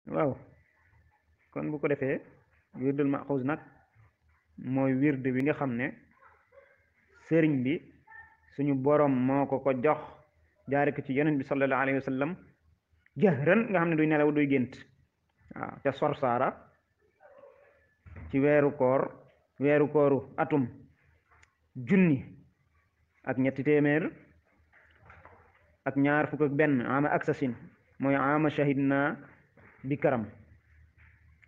waaw kon bu ko defee wirdul maxuus nag mooy wird bi nga xam ne sëriñ bi suñu borom moo ko jox jaare ko ci yonent bi sallallahu alayhi wa sallam jahran nga xam ne duy nelaw duy gént waaw ca sorsaara ci weeru kooru atum junni ak ñetti téeméer ak ñaar fukk ak benn ama aksasin mooy ama shahidna bi karam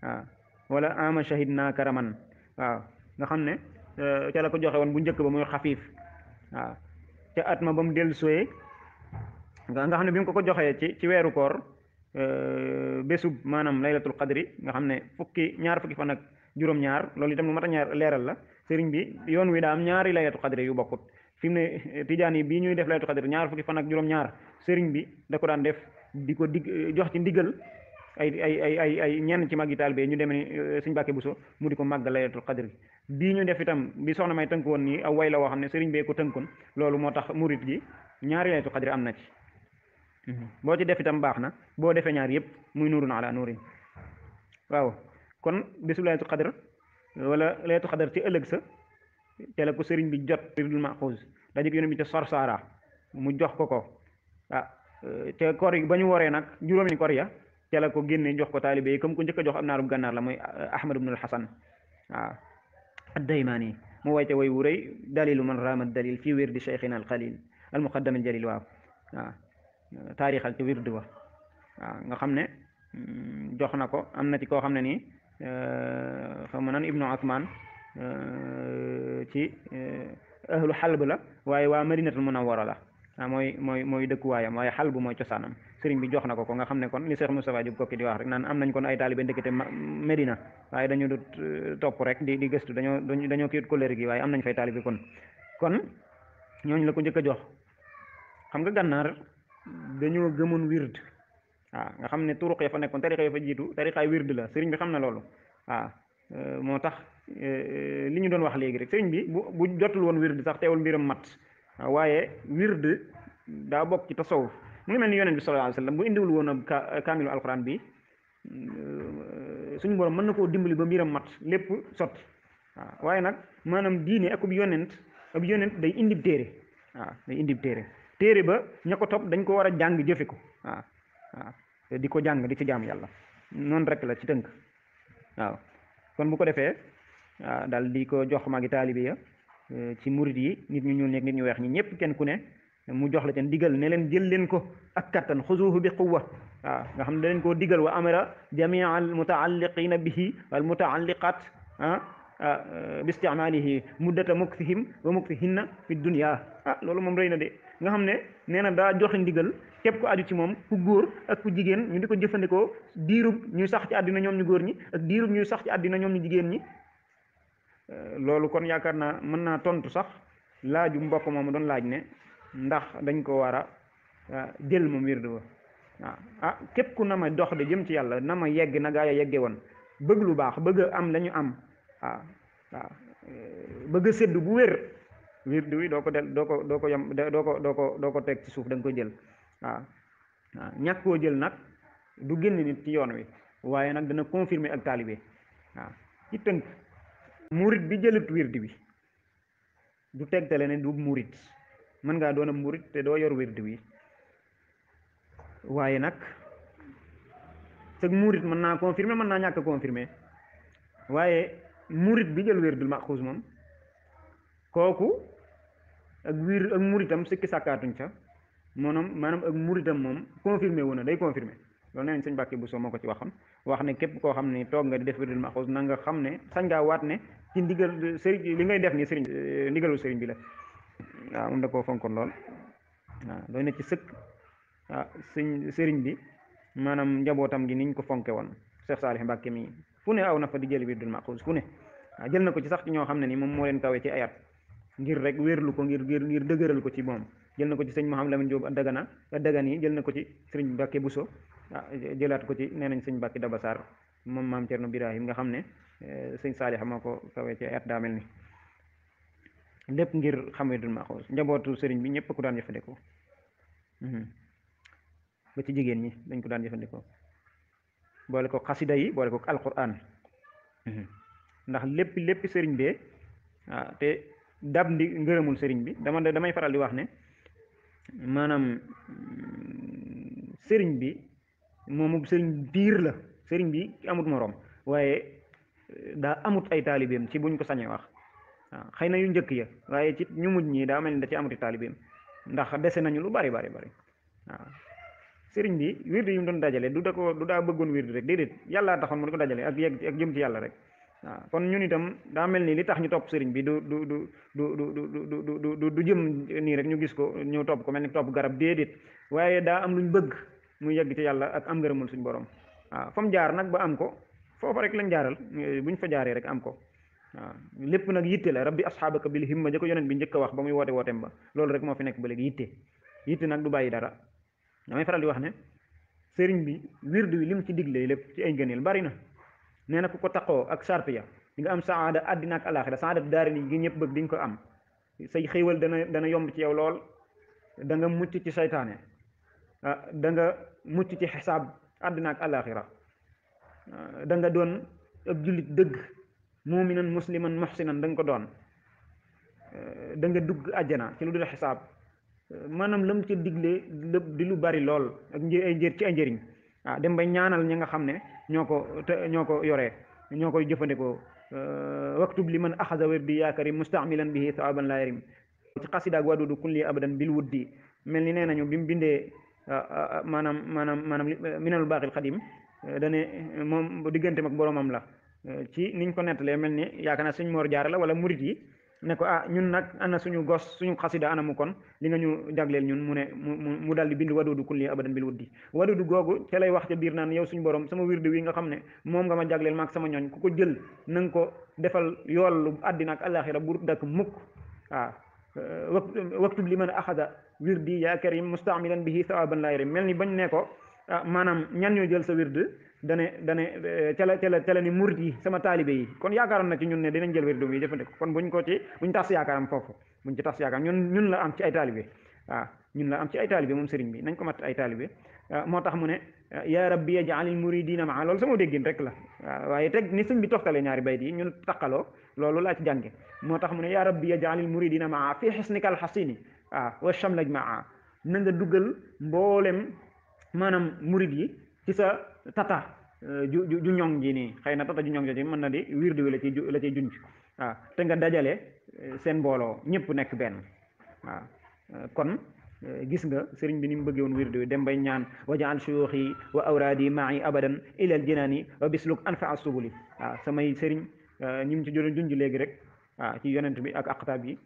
waaw wala ama shahidna karaman waaw nga xam ne ca la ko joxe woon bu njëkk ba muy xafiif waaw ca at ma ba mu dellu sooyee nga xam ne bi mu ko joxee ci weeru koor bésub maanaam laylatul qadri nga xam ne ñaar fukki fan ak juróom-ñaar loolu itam lu mat a ñaar leeral la sëriñ bi yoon wi daa am ñaari laylatul qadri yu bokkut fi mu ne tijaan yi bii ñuy def laylatul qadri ñaar fukki fan ak juróom-ñaar sëriñ bi da ko daan def di ko jox ci ndigal ay ñenn ci magi taalibe ñu demee ni sëñ Mbàkke Buso mu di ko màggal laylatul qadri bii ñu def itam bi soxna may tënk woon nii aw way la woo xam ne sëriñ bee ko tënkoon loolu moo tax murit gi ñaari laylatul qadri am na ci boo ci def itam baax na boo defee ñaar yëpp muy nuurun ala nuurin waaw kon bisu laylatul qadr wala laylatul qadr ci ëllëg sa te la ko sëriñ bi jot wirdul maxuus daje yonent bi te sorsaara mu jox ko te kor yi ba ñu woree nag juróomi kor ya te la ko génne jox ko taalibe yi comme ko njëkk a jox am naarub gànnaar la mooy ahmad ibnul hasan waaw addaymaani mu wayte way wu rëy dalilu man raama dalil fi wirdi cheikhina al xalil al muqaddam al jalil waaw taarixal ci wirdu wa waaw nga xam ne jox na ko am na ci koo xam ne nii xam nan ibnu Usmaan ci ahlu xalb la waaye waa madinatul munawwara la mooy dëkkuwaayam waaye xalb mooy cosaanam sëriñ bi jox na ko nga xam ne kon li Cheikh Moustapha Diop kokki di wax rek naan am nañ kon ay taalibe ndekete Medina waaye dañu dut topp rek di gëstu dañoo kiiwut koléer gi waaye am nañ fay taalibe kon ñooñu la ko njëkk a jox xam nga gànnaar dañoo gëmoon wird waaw nga xam ne turuq ya fa nekkoon tariqa ya fa jiitu tariqaay wird la sëriñ bi xam na loolu waaw moo tax li ñu doon wax léegi rek sëriñ bi bu jotul woon wird sax teewul mbiram mat waaye wird daa bokk ci tasawuf mu ngi mel ni yonent bi sallallahu alayhi wasallam bu indiwul woon ab kaamilu alquran bi suñu borom mën na koo dimbali ba mbiram mat lépp sotti waaw waaye nag maanaam diine ak ab yonent day indib téere waaw day indib téere ba ña ko topp dañ ko war a jàng jëfe ko waaw di ko jàng di ci jaam yàlla noonu rek la ci tënk waaw kon bu ko defee waaw daal di ko jox magi taalibe ya ci murit yi nit ñu ñuul nekk nit ñu weex ñi ñëpp kenn ku ne mu jox la ten digal ne leen jël leen ko ak kattan xuzuuhu bi quwwa waaw nga xam ne da leen koo digal wa amara jamia al mutaalliqina bihi wal mutaalliqat bi isticmaalihi muddata muksihim wa muksihinna fi dunya loolu moom rëy na de nga xam ne nee na daa joxe ndigal képp ko aju ci moom ku góor ak ku jigéen ñu di ko jëfandikoo diirub ñuy sax ci àddina ñoom ñu góor ñi ak diirub ñuy sax ci àddina ñoom ñu jigéen ñi loolu kon yaakaar naa mën naa tontu sax laaju mbokk moomu doon laaj ne ndax dañ ko war a jël moom wirdu wa képp ku na ma dox de jëm ci yàlla na ma yegg na gaa ya yegge woon bëgg lu baax bëgg am la ñu am bëgg a séddu bu wér wirdu wi doo ko teg ci suuf da nga koy jël waaw ñàkk koo jël nag du génn nit ci yoon wi waaye nag dana confirmer ak taalibe waaw ci tënk murit bi jëlut wirdu bi du tegtale ne du murit mën ngaa doon a murit te doo yor wirdu wi waaye nag sag murit mën naa confirmer mën naa ñàkk confirmer waaye murit bi jël wirdul maxuus moom kooku ak muritam sikki sàkkaatuñ ca maanaam ak muritam moom confirmé wu na day confirmé loolu nee nañ sëñ Mbàkke Buso moo ko ci waxoon wax ne képp koo xam ne toog nga di def wirdul maxuus na nga xam ne sañ ngaa waat ne ci ndigal sëriñ li ngay def ni sëriñ ndigalu sëriñ bi la waaw moom da koo fonkoon lool waaw doy na ci sëkk sëriñ bi maanaam njabootam gi niñ ko fonke woon Cheikh Saalih Mbàkke mi fu ne aw na fa di jël wirdul maxuus fu ne waaw jël na ko ci sax ci ñoo xam ne ni moom moo leen kawe ci ayat ngir rek wérlu ko ngir dëgëral ko ci moom jël na ko ci sëñ Mouhamed Lamine Diop Dagana jël na ko ci sëriñ Mbàkke Buso jëlaat ko ci nee nañ sëñ Mbàkke Dabasaar moom maam Cerno Birahim nga xam ne sëñ Saalih moo ko kawe ci ayat daa mel ni lépp ngir xam wirdul maxuus njabootu sëriñ bi ñëpp ko daan jëfandikoo ba ci jigéen ñi dañ ko daan jëfandikoo boole ko xasida yi boole ko alquran ndax lépp sëriñ bee te dab ndi ngërëmul sëriñ bi damay faral di wax ne maanaam sëriñ bi moomu sëriñ biir la sëriñ bi amut moroom waaye daa amut ay taalibeem ci buñ ko sañee wax waaw xëy na yu njëkk ya waaye ci ñu mujj ñi daa mel ni da ci amuti taalibeem ndax dese nañu lu bari waaw sëriñ bi wirdu yi mu doon dajale du daa bëggoon wirdu rek déedéet yàllaa taxoon mu di ko dajale ak yegg ak jëm ci yàlla rek waaw kon ñun itam daa mel ni li tax ñu topp sëriñ bi du jëm nii rek ñu gis ko ñu topp ko mel ni topp garab déedéet waaye daa am luñ bëgg muy yegg ci yàlla ak am ngërëmul suñ borom waaw fa mu jaar nag ba am ko foofa rek lañ jaaral buñ fa jaaree rek am ko waaw lépp nag yitte la rabbi asxaabaka bil himma ja ko yonent bi njëkk a wax ba muy wooteem ba loolu rek moo fi nekk ba léegi yitte nag du bàyyi dara damay faral di wax ne sëriñ bi wirdu wi lim ci digle lépp ci ay ngëneel bari na nee na ku ko taqoo ak sart ya di nga am saada àddina ak alaxira saada daari ni gi ñëpp bëgg di nga ko am say xéewal dana yomb ci yow lool da nga mucc ci saytaane da nga mucc ci xisaab àddina ak alaxira da nga doon ab jullit dëgg muminan musliman muhsinan da nga ko doon da nga dugg àjjana ci lu dul xisaab maanaam lam ci digle lépp di lu bari lool ak ci ay njëriñ dem ba ñaanal ñi nga xam ne ñoo ko yoree ñoo koy jëfandikoo waktub li man axasa wirdi yaa karim mustamilan bihi sawaban la yarim ci xasidaag wadudu kulli abadan bil wuddi mel ni nee nañu bi mu bindee maanaam minanul baaxil xadim dane moom digganteem ak boromam la ci niñ ko nettalee mel ni yaakaar naa suñ moor jaara la wala murit yi ne ko ñun nag ana suñu gos suñu xasida ana mu kon li nga ñu jagleel ñun mu ne mu daal di bind wadudu kulli abadan bil wuddi wadudu googu ca lay wax ca biir naan yow suñu borom sama wirdu wi nga xam ne moom nga ma jagleel maag sama ñooñ ku ko jël na nga ko defal yoolu àddina ak àllaaxira bu dakk mukk waktub li man axada wirdi yaa karim mustamilan bihi sawaban laa yarim mel ni bañ ne ko maanaam ñan ñoo jël sa wird dane ca la ni murit yi sama taalibe yi kon yaakaaroon na ci ñun ne dinañ jël wirdu bi jëfandikoo kon buñ tas yaakaaram foofu buñ ci tas yaakaaram ñun la am ci ay taalibe ñun la am ci ay taalibe moom sëriñ bi nañ ko mat ay taalibe moo tax mu ne yaa rabbi yaj'alil muridina maa loolu sama déggin rek la waaye teg ni sëñ bi toftale ñaari bayt yi ñun taqaloo loolu laa ci jànge moo tax mu ne yaa rabbi yaj'alil muridina maa fi xisnikal xasini wa shamlaj maa na nga duggal mboolem maanaam murid yi ci sa tata ju ñoŋ ji nii xëy na tata ju ñoŋ ji mën na di wirdu wi la ciy junj te nga dajale seen mbooloo ñëpp nekk benn kon gis nga sëriñ bi ni mu bëggee woon wirdu wi dem bay ñaan wajaal shuyuxi wa awraadi ma'i abadan ilal jinaani wa bisluk anfa subuli samay sëriñ ñi mu ci doon junj léegi rek ci yonent bi ak aqtaab yi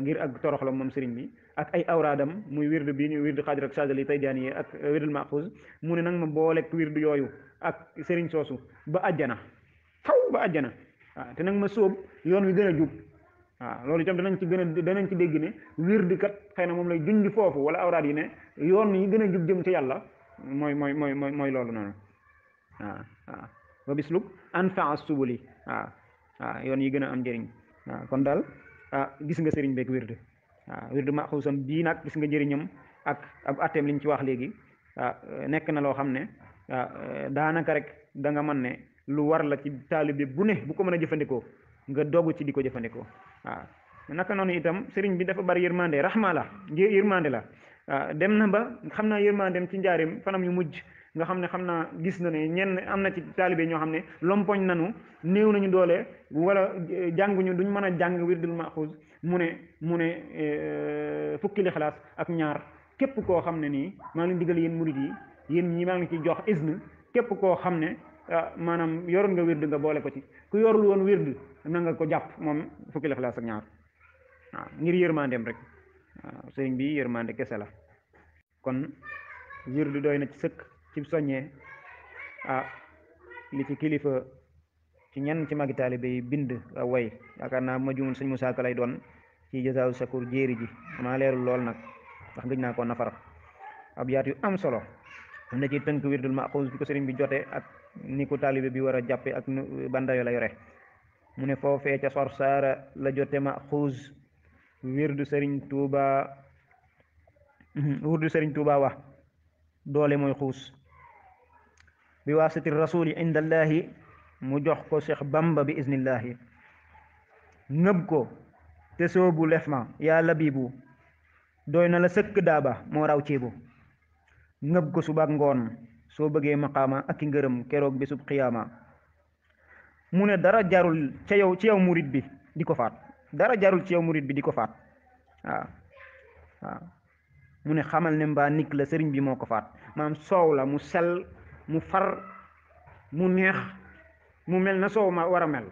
ngir ak toroxla moom sëriñ bi ak ay awraadam muy wirdu bi ñu wirdu xaadir ak sadali tayjaani ak wirdul maxuus mu ne nag ma boolek wirdu yooyu ak sëriñ soosu ba àjjana ba àjjana te nag ma sóob yoon wi gën a jub loolu itam danañ ci dégg ne wirdu kat xëy na moom lay junj foofu wala awraad yi ne yoon yi gën a jub jëm ci yàlla mooy loolu noonu ba bisluk anfaa subuli yoon yi gën a am njëriñ kon daal gis nga sëriñ beeg wirdu wirdu maxuusam bii nag gis nga njëriñam ak ab atteem liñ ci wax léegi nekk na loo xam ne daanaka rek da nga mën ne lu war la ci taalibe bu ne bu ko mën a jëfandikoo nga dogu ci di ko jëfandikoo naka noonu itam sëriñ bi dafa bari yërmande raxma la yërmande la dem na ba xam naa yërmandeem ci njaarim fanam yu mujj nga xam ne xam naa gis na ne ñenn am na ci taalibe ñoo xam ne lompoñ nanu néew nañu doole wala jànguñu duñ mën a jàng wirdul maxuus mu ne fukki lixlaas ak ñaar képp koo xam ne nii maa ngi leen digal yéen murid yi yéen ñi maa ngi ci jox izn képp koo xam ne maanaam yoroon nga wird nga boole ko ci ku yorul woon wird na nga ko jàpp moom fukki lixlaas ak ñaar ngir yërmandeem rek sëriñ bi yërmande kese la kon wird doy na ci sëkk ci soññee li ci kilifa ci ñenn ci magi taalibe yi bind a way yaakaar naa ma jumul sëñ Musaa Ka lay doon ci jasaawu sakur jéeri ji maa leerul lool nag ndax gëj naa ko nafar ab yaat yu am solo am na ci tënk wirdul maxuus bi ko sëriñ bi jote ak ni ko taalibe bi war a jàppe ak bandayo la yore mu ne foofee ca sor saara la jote maxuus wirdu sëriñ Tuuba wax doole mooy xuus bi waasiti rasuli indallahi mu jox ko Cheikh Bamba bi iznillahi ngëb ko te soobu lef ma yaa labibu doy na la sëkk daaba moo raw ceebu ngëb ko subaak ngoon soo bëggee maqaama ak i ngërëm keroog bésub xiyaama mu ne dara jarul ca yow ci yow murit bi di ko faat dara jarul ci yow murit bi di ko faat waaw waaw mu ne xamal ne mbaa nik la sëriñ bi moo ko faat maanaam soow la mu sell mu far mu neex mu mel na soow ma war a mel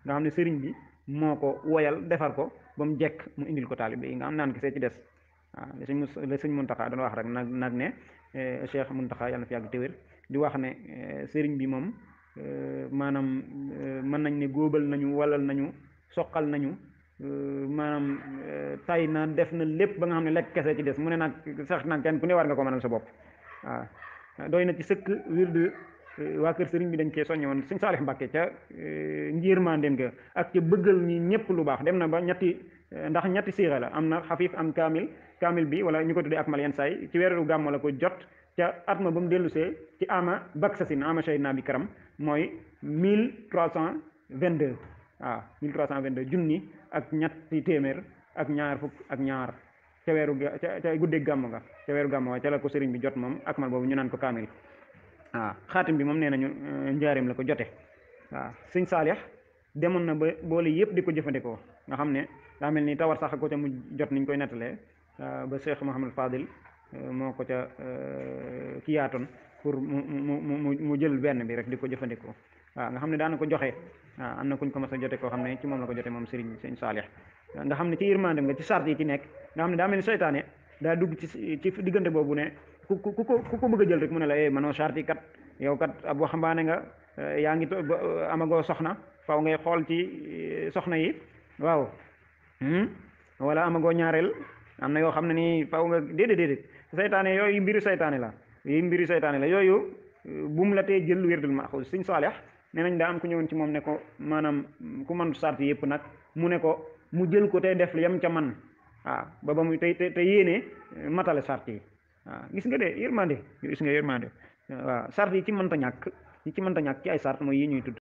nga xam ne sëriñ bi moo ko woyal defar ko ba mu jekk mu indil ko taalibe yi nga am naan gisee ci des waaw la sëñ Muntaxa doon wax rek nag ne Cheikh Muntaxa yàlla na fi yàgg téwér di wax ne sëriñ bi moom maanaam mën nañ ne góobal nañu walal nañu soqal nañu maanaam tay na def na lépp ba nga xam ne lekk kese ci des mu ne nag sax nag kenn ku ne war nga ko mënal sa bopp waaw doy na ci sëkk wirdu waa kër sëriñ bi dañ cee soññe woon sëñ Saalix Mbàkke ca njërmandem ga ak ca bëggal ñi ñëpp lu baax dem na ba ñetti siixa la am na xafiif am kaamil bi wala ñu ko tuddee ak mal yenn saay ci weeru gàmmo la ko jot ca at ma ba mu dellusee ci ama baksasin ama shahidna bi karam mooy 1322 waaw 1322 junni ak ñetti téeméer ak ñaar fukk ak ñaar ca guddee gàmmo ga ca weeru gàmmo ga ca la ko sëriñ bi jot moom ak mal boobu ñu naan ko kaamil waaw xaatim bi moom nee nañu njaareem la ko jote waaw sëñ Saalix demoon na ba boole yëpp di ko jëfandikoo nga xam ne daa mel ni tawar sax ko ca mu jot niñ koy nettalee ba Cheikh Mouhamadou Fadil moo ko ca kiyaatoon pour mu jël benn bi rek di ko jëfandikoo waaw nga xam ne daana ko joxe waaw am na kuñ ko mas a jote koo xam ne ci moom la ko jote moom sëñ Saalix nga xam ne ci yërmandem nga ci sart yi ci nekk nga xam ne daa mel ni seytaane daa dugg ci diggante boobu ne ku ko bëgg a jël rek mu ne la manoo charti kat yow kat ab waxambaane nga yaa ngi amagoo soxna faw ngay xool ci soxna yi waaw wala amagoo ñaareel am na yoo xam ne nii faw nga déedéet saytaane yooyu mbiru saytaane la yooyu bu mu la tee jël wirdul maxuus sëñ Saalix nee nañ daa am ku ñëwoon ci moom ne ko maanaam ku man sarti yëpp nag mu ne ko mu jël ko tey def yam ca man waaw ba muy te yéene matale sarti yi waaw gis nga yërmande waaw sart yi ci mënta ñàkk ci ay sart mooy yi ñuy tudd